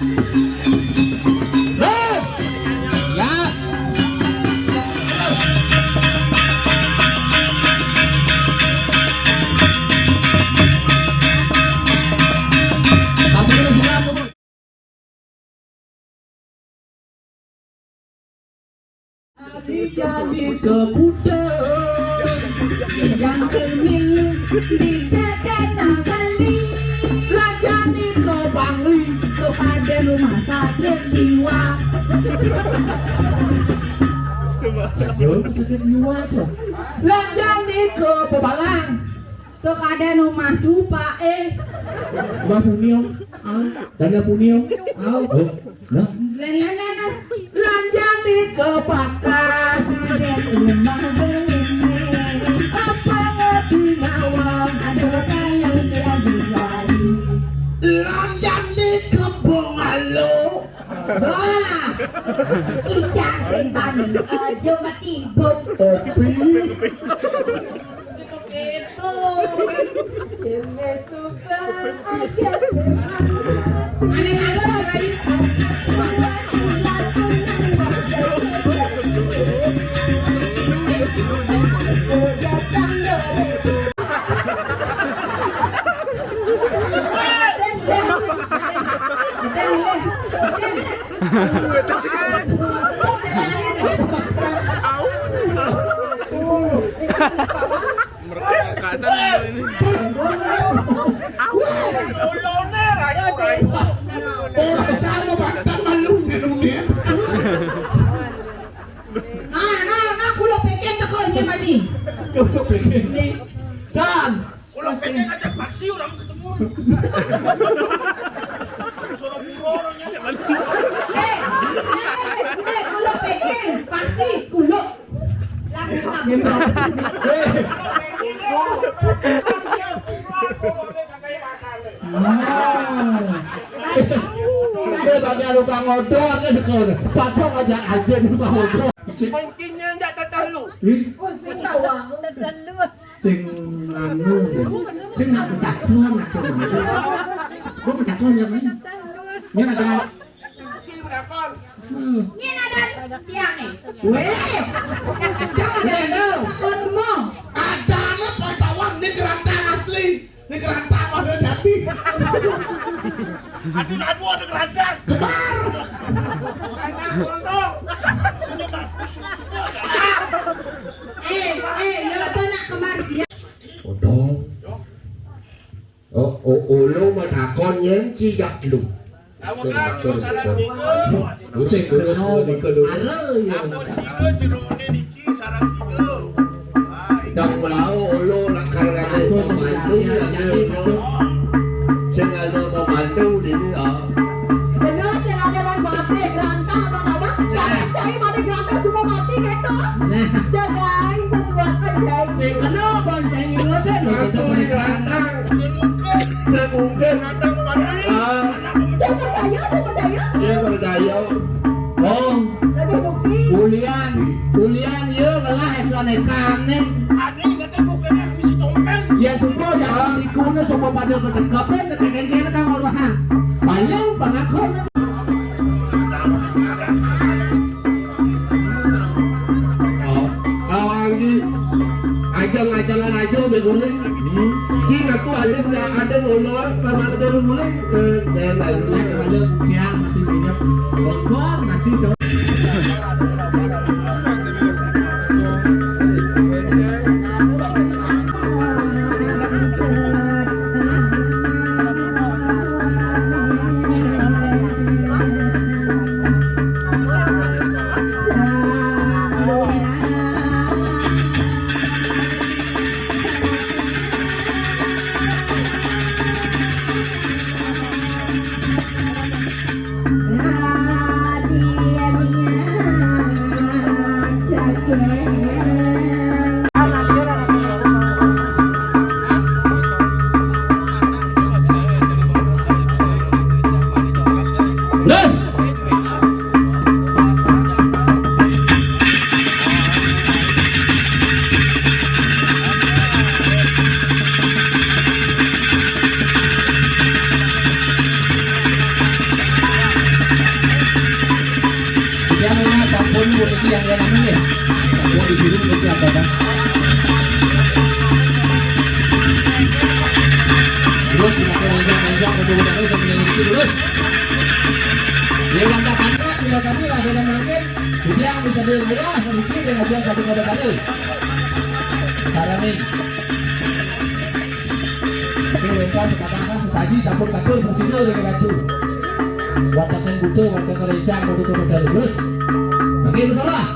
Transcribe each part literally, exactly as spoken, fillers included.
Terus. Ya. Tapi terus siap, Bu. Jadi ke Kuta, yang kemilu di Jakarta Bali, lajani ke Bangli, ke pada rumah sakit jiwa. Jauh sakit jiwa tu. Lajani ke Pebalang, tu kada rumah cupa eh. Rumah Puniung. Au. Dana Puniung. Au. Oh, nah. Len, len, len, len. Lanjang di kepakas. Ada rumah beli. Apa ngerti nawang? Ada kayang dia di lari. Lanjang di kebong alu. Wah. Ijang sing bani aja mati bung. Kopi. Kasan ini. Tulone rayu-rayu. Ora calo bakal malu-malu. Nah, nah, nah, kulo peken teko ini mari. Kulo peken. Dan kulo peken ngajak paksi orang ketemu. Suruh buruh orangnya. Eh, eh, eh, kulo peken paksi kulo. Dia pakai luka ngodor, dia sekolah. Padahal aja, aja luka ngodor. Mungkinnya ndak ada tahu. Ih, Sing tawang. Sing anu, sing nak takon, aku. Aku takon ya, men. Ini ada. Hmm. Ini ada tiang nih. Weh. Jangan ada takon mo. Ada apa tawang ni kerantang asli. Ni kerantang ada jati. Aduh, aduh, ada kerantang. Kemar. Anak kontong. Sini bagus. Eh, eh, lo tuh nak kemar siap. Kontong. Oh, oh, ulo matakon yen sijak lu. Sing terus nika lu. Apa sira jerone niki sarang tiga? Dang melau ulo nak karane pembantu ya. Sing ada pembantu dini ah. Bener sing ada lan mati gerantah apa apa? Cai mati gerantah semua mati gitu. Nah. Jagai sesuatu jai. Sing kena bonceng itu kan. Aku di gerantah. Sing mungkin. Sing mungkin. Gerantah mati. Ah. Sing percaya, sing percaya. Sing percaya. Wong. Lagi bukti. Ulian, ulian ieu ngelah ekan-ekané. Ade kata bukannya misi tompel. Ya supo datang sikuna supo pada ketekepin, ketekepin kene kang orohan. Paling pangakon. Oh, kawangi. Aja ngajalan aja beguling. Ki ngaku ada ada ada ngolor, paman ada beguling. Eh, eh, lalu ada tiang masih banyak. Bongkor masih dong. Yang dia namun nih. Dia disuruh seperti apa, Bang? Terus, kita kencang-kencang, betul-betul, terus, terus, terus. Dia langkah tangkap, sudah tadi lah, dalam mungkin. Dia bisa dilihat, sedikit, dia ngajuan satu kode tadi. Sekarang nih. Oke, wénten sepakat sesaji sampun katur prasida ring Ratu. Wonten ing buta, wonten ing rencang, wonten ing terus. Nggih, salah.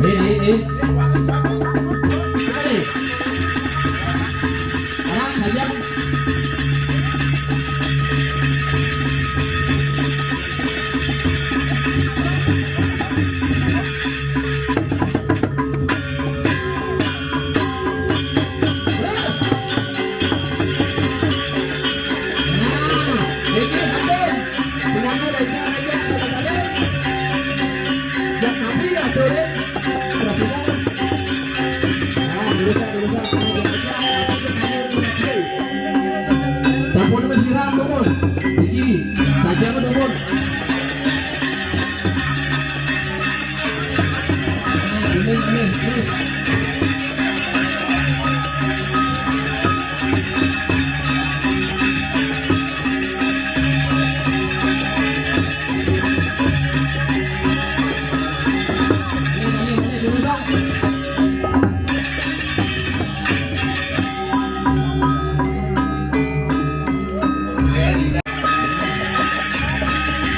Eh, eh, eh. Ayo. Anak, ayo. Sampun wis siram, dumun. Iki, saja, dumun.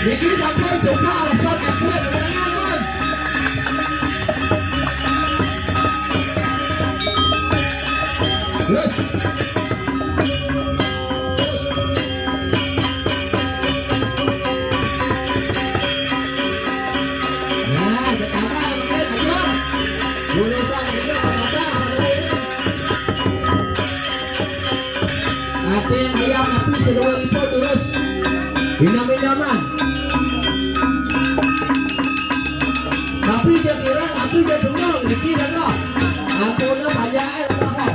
Niki sampun coba alasan F P S menengah, Mas. Terus. Nah, sekarang, ayo. Lulusan juga, Bapak, Bapak, ini. Ati ayam tapi seduwuripun terus. Inam-inaman. Tapi dia kira, tapi dia dengar, mikir dengar. Ampun, panjang, eh, belakang.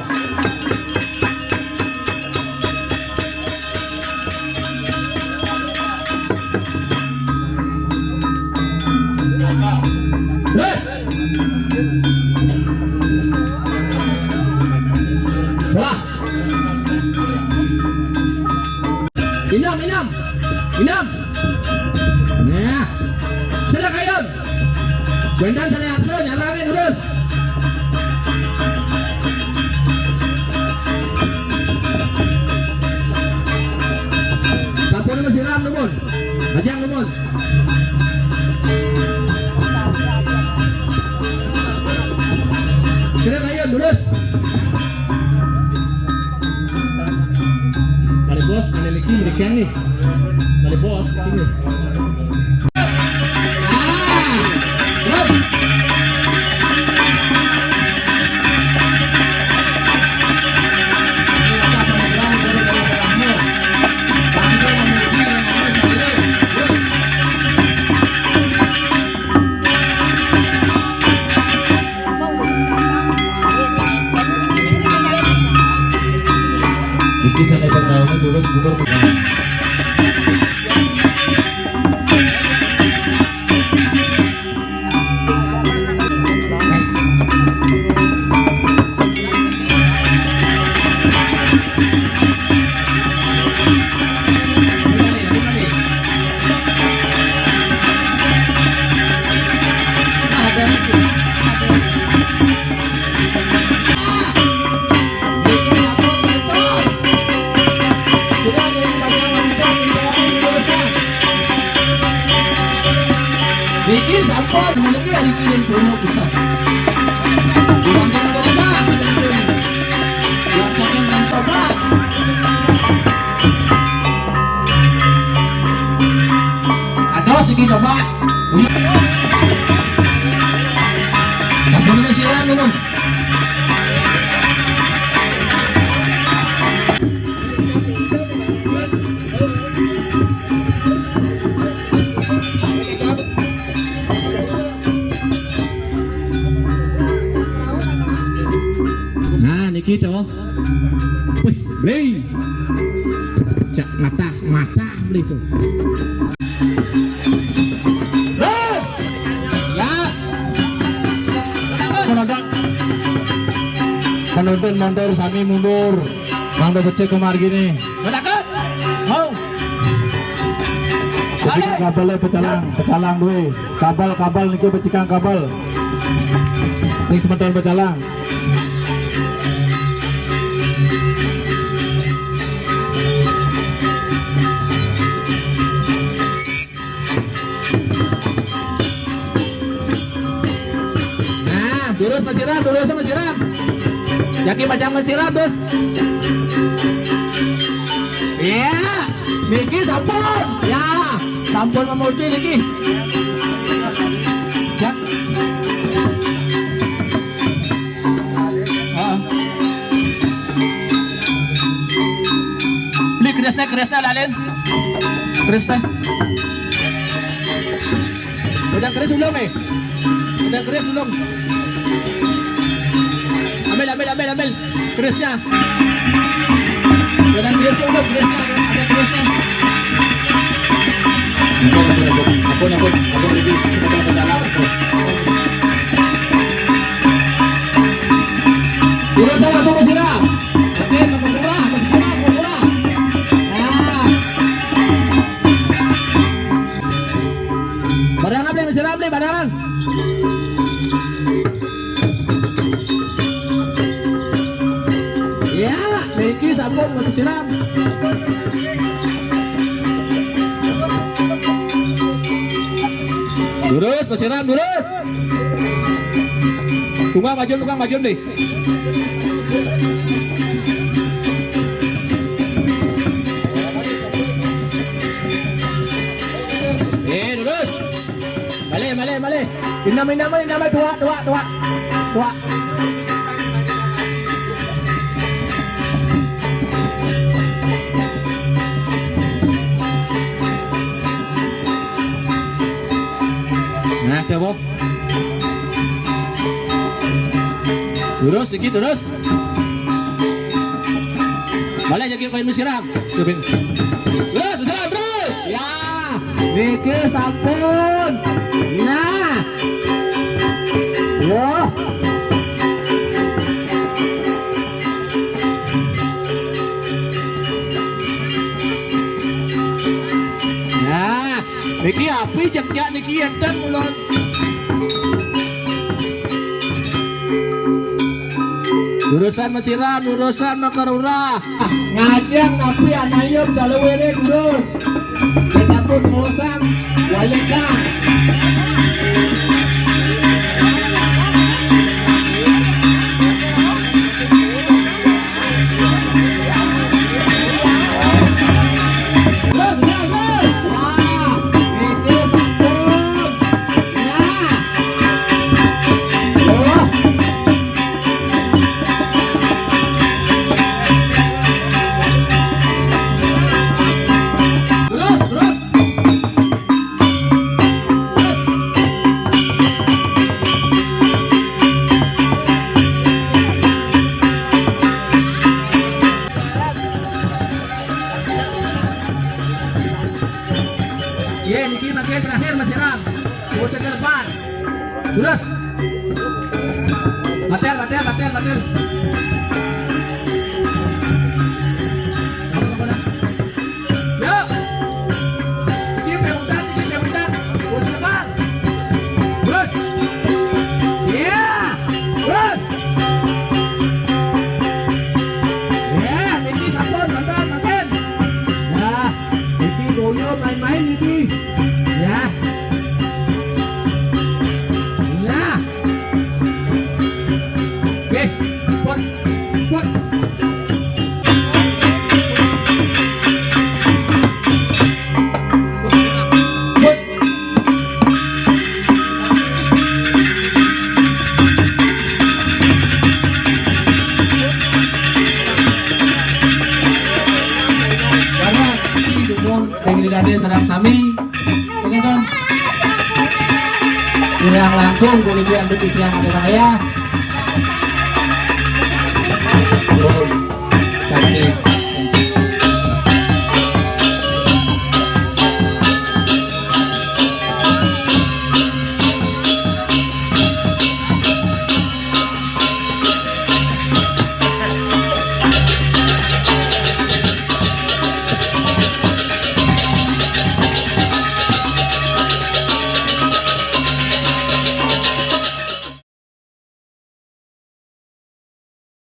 Terus. Wah. Inam, inam. Inam. Nah. Sila kayun. Bendan sila atur, nyalarin terus. Sampun wis siram, dumun. Ajang, dumun. Kena kaya lurus. Kali bos, kali lagi, merikian nih. Kali bos, ini. Iki sané pertahuné terus mundur. Niki sampun niki dikirim dulu bisa. Bukan ada. Yang saking dan coba. Atos iki coba. Sampun wis siram, Nun. Itu. Wih, beli. Cak mata, mata beli tuh. Ya. Penonton, penonton mundur, sami mundur. Mangga becik ke margine. Betul. Oh. Becik kabel, pecalang, pecalang duwe. Kabel, kabel niki becikang kabel. Ning semeton pecalang. Nah, durus masiram, durus masiram. Jaki macam masiram, dus. Ya, niki sampun. Ya, sampun memuji niki. Ya. Ah. Beli kerisnya, kerisnya lalin. Kerisnya. Udah keris belum nih? Udah keris belum? Ambil, ambil, ambil, ambil. Kerisnya. Udah keris belum? Kerisnya. Ada kerisnya. Ampun, ampun, ampun. Ampun, ampun. Ampun, Riki. Ampun, ampun, ampun. Udah tahu, langsung ke sini. Oke, mau kurang, mau kurang, mau kurang. Nah. Barengan, Bli, masih ada, Bli, barengan. Ya, niki sampun masih siram. Lurus, masih siram, lurus. Tunggang maju, tunggang maju, Bli. Eh, lurus. Malih, malih, malih. Indam, indam, indam, tuak, tuak, tuak. Tuak. Nah, coba. Lurus dikit, lurus. Balik lagi koin siram. Coba. Terus, siram terus. Ya, niki sampun. Nah. Yo. Nah, niki api jejak niki enten ulun. Urusan masiram, urusan makarura. Ngajeng napi anayub saluwire, Gurus. Disambut urusan walika. Ye, niki mangke terakhir masiram. Putar ke depan. Terus. Batel, batel, batel, batel. Yuk. Niki pemutar, niki pemutar. Putar ke depan. Terus. Iya. Terus. Ya, niki sampun, sampun, sampun. Ya, niki boyo main-main niki. Ya. Ya. Oke, put, put. Put. Karena di dumun, yang di dadi sareng sami, pengen dong. Kurang langkung, kulit yang begitu yang ada saya.